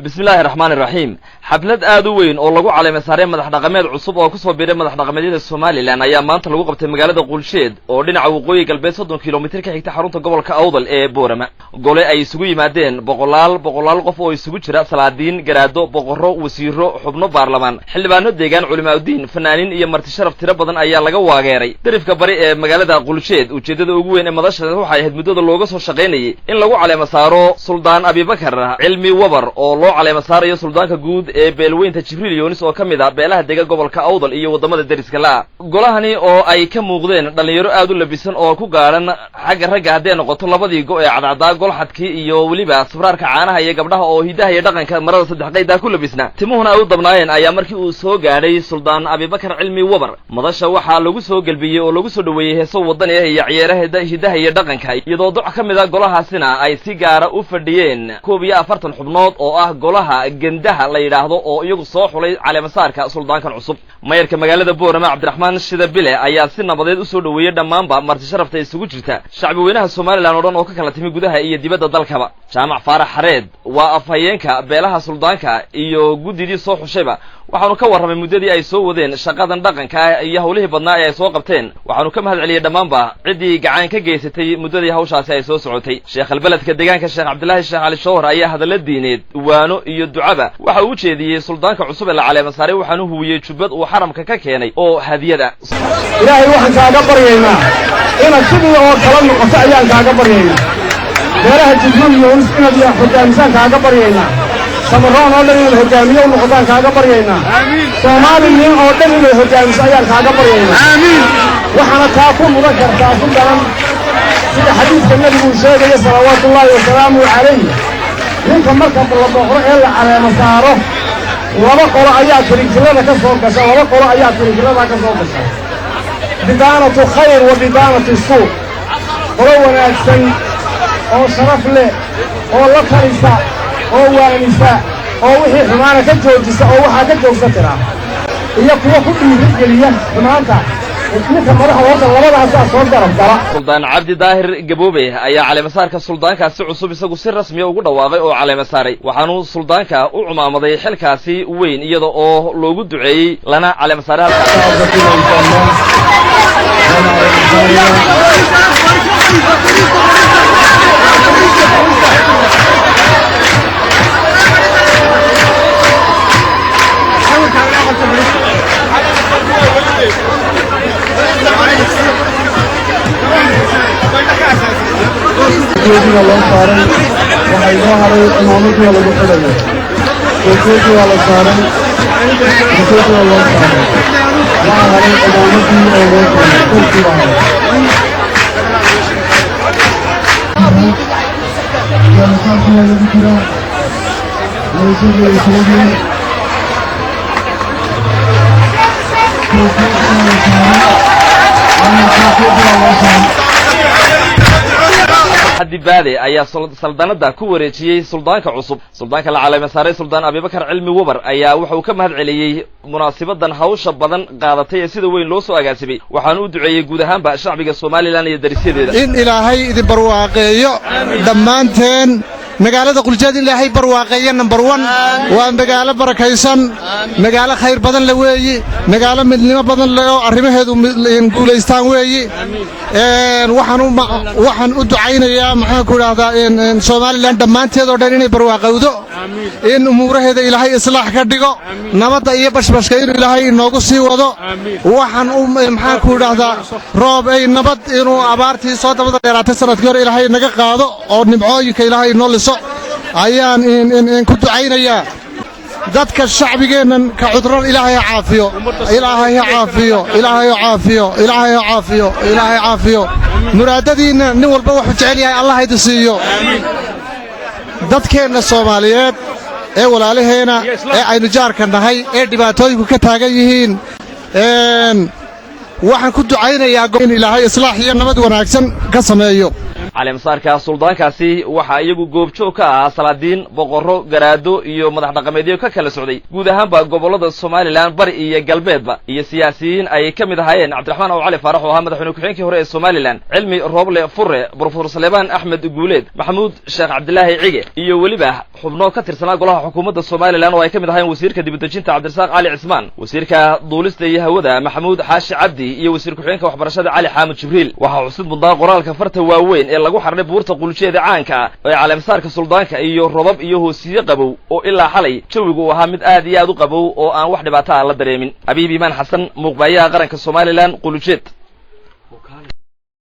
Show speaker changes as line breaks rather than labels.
Bismillaahi raxmaani raxiim. Xaflad aad u weyn oo lagu caleema saaray madax dhaqameed cusub oo kusoo biiray madax dhaqameedyada Somaliland ayaa maanta lagu qabtay magaalada Qulsheed oo dhinaca waqooyi galbeed 30 kilomitir ka xigta xarunta gobolka Awdal ee Boorama. Gole ay isugu yimaadeen boqolaal boqolaal qof oo isugu jira salaadiin, garaado, boqorro, wasiiro, xubno baarlamaan, xildhibaano deegaan, culimaauddiin, fanaaniin iyo marti sharaf tiro badan ayaa laga waageeray darifka bari ee magaalada Qulsheed. Ujeeddada ugu weyn ee madasha waxay ahayd muddada looga soo shaqaynayay in lagu caleema saaro Suldaan Abibakar Cilmi Wabar oo loo caleema saarayo suldaanka guud ee beelweynta Jibriil Yoonis oo ka mid ah beelaha dega gobolka Awdal iyo waddamada deriska la'a. Golahani oo ay ka muuqdeen dhallinyaro aad u labisan oo ku gaadhan xagga ragga hadday noqoto labadii go' ee cadcaddaa, golxadkii iyo weliba sibraarka caanaha, iyo gabdhaha oo hidaha iyo dhaqanka marada saddex qaydaa ku labisna, timuhuna ay u dabnaayeen, ayaa markii uu soo gaadhay Suldaan Abibakar Cilmi Wabar madasha waxaa lagu soo gelbiyey oo lagu soo dhoweeyey heeso wadani ah iyo ciyaaraha hidaha iyo dhaqanka, iyadoo doc ka mid a golahaasina ay si gaara u fadhiyeen 41 xubnood oo ah golaha gendaha la yidhaahdo oo iyagu soo xulay caleemasaarka suldaankan cusub. Mayarka magaalada Boorama, Cabdiraxmaan Shida Bile, ayaa si nabadeed usoo dhoweeyey dhammaanba marti sharafta isugu jirta shacbi weynaha Somaliland oo dhan oo ka kala timi gudaha iyo dibadda dalkaba. Jaamac Faarax Xareed waa afhayeenka beelaha suldaanka iyo guddidii soo xushayba. Waxaanu ka warramay muddadii ay soo wadeen shaqadan dhaqanka ah iyo hawlihii badnaa ee ay soo qabteen. Waxaanu ka mahad celiyey dhammaanba ciddii gacan ka geysatay muddadii hawshaasi ay soo socotay. Sheekhalbeledka deegaanka, Sheekh Cabdilaahi Sheekh Cali Shawhar, ayaa hadallo diineed, waano iyo ducaba waxa uu ujeediyey suldaanka cusub ee la caleema saaray. Waxaanu huwiyey jubbad uu xaramka ka keenay oo hadiyad ah.
Ilaahay waxaan kaaga baryaynaa inaad sidii oo kala noqoto ayaan kaaga baryaynaa. Beelaha Jibriil Yoonis inaad hoggaamisaan kaaga baryaynaa. Samaroon oo dhan inaad hoggaamiye u noqotaan kaaga baryaynaa. Soomaaliyin oo dhan inaad hoggaamiso ayaan kaaga baryaynaa. Waxaana taa ku mudan kartaa ku daran sida xadiiska Nebigu uu sheegaya, salawaatuullaahi wasalaamuhu calayh, ninka marka la boqro ee la caleemo saaro laba qolo ayaa kirinkilada ka soo gasha. Laba qolo ayaa kirinkilada ka soo gasha: bidaanatu khayr wa bidaanatu suu. Qolo wanaagsan oo sharaf leh oo la talisa oo waanisa oo wixii xumaana ka joojisa oo waxaa ka joogsa tira, iyo kuwa ku dhiirigeliya xumaanta. Ninka madaxda horta labadaasaa soo garab gala.
Suldaan Cabdi Daahir Gaboobe ayaa caleemasaarka suldaankaasi cusub isagu si rasmiya ugu dhawaaqay oo caleema saaray. Waxaanu suldaanka u cumaamaday xilkaasi weyn iyada oo loogu duceeyey lana caleema saaray halkaas.
Geediga loo saaray, waxaa inoo haray cimaamadii lagu xidhayo. Koofiyadii waa la saaray, koofiyadii waa loo saaray. Waxaa haray cimaamadii oo loo saaray, korkii baa haray. Caleemasaarkii waa lagu jiraa, waysadii koofiyadii waa la saaray, koofiyadii waa loo saaray.
Xadibaade ayaa saldanada ku wareejiyey suldaanka cusub. Suldaanka la caleema saaray, Suldaan Abibakar Cilmi Wabar, ayaa wuxa uu ka mahad celiyey munaasibadan hawsha badan qaadatay ee sida weyn loo soo agaasimay. Waxaanu u duceeyey guud ahaanba shacbiga Somaliland iyo darisyadeeda.
In Ilaahay idin barwaaqeeyo dhammaanteen. Magaalada Quljeed in Ilaahay barwaaqeeyo. Number one, waa magaalo barakaysan, magaalo khayr badan le weeyi, magaalo midnimo badan le oo arrimaheedu guulaystaan weeyi. Waxaan u ducaynayaa, maxaan ku idhaahdaa, Somaliland dhammaanteed oo dhan inay barwaaqowdo, in umuuraheeda Ilaahay islaax ka dhigo, nabadda iyo bashbashka inuu Ilaahay inoogu sii wado. Waxaan u, maxaan ku idhaahdaa, roob ay nabad inuu abaartii soo dabada dheeraatay sanadkii hore Ilaahay naga qaado oo nimcooyinka Ilaahay inoo liso ayaan ku ducaynayaa. Dadka shacbigeennan ka cudran Ilaahay ha caafiyo, Ilaahay ha caafiyo, Ilaahay ha caafiyo, Ilaahay ha caafiyo, Ilaahay caafiyo. Muraadadiinna nin walba wuxuu jecel yahay Allah idin siiyo. Dadkeenna Soomaaliyeed ee walaalaheena ee aynu jaarka nahay ee dhibaatooyinku ka taagan yihiin waxaan ku ducaynayaa in Ilaahay islaax iyo nabad wanaagsan ka sameeyo.
Caleemasaarka suldaankaasi waxaa iyagu goobjoog ka ahaa salaadiin, boqorro, garaado iyo madax dhaqameedyo ka kala socday guud ahaanba gobollada Somalilan, bari iyo galbeedba, iyo siyaasiyiin ay ka mid ahaayeen Cabdiraxmaan Aw Cali Faarax oo ahaa madaxweyne ku-xigeenkii hore ee Somalilan, Cilmi Rooble Fure, Brofesor Saleebaan Axmed Guuleed, Maxamuud Sheekh Cabdilaahi Cige, iyo weliba xubno ka tirsanaa golaha xukuumadda Somalilan oo ay ka mid ahaayeen wasiirka dibudejinta Cabdirasaaq Cali Cismaan, wasiirka duulista iyo hawada Maxamuud Xaashi Cabdi, iyo wasiir ku-xigeenka waxbarashada Cali Xaamud Jibriil. Waxaa xusid mudnaa qoraalka farta waaweyn ee lagu xardhay buurta Quljeeda caanka ah ee caleemasaarka suldaanka, iyo robab iyo hoosiye qabow oo ilaa xalay jawigu uu ahaa mid aad iyo aad u qabow oo aan wax dhibaato ah la dareemin. Abiib Iimaan Xasan, muuqbaayaha qaranka Somalilan, Qulujeed.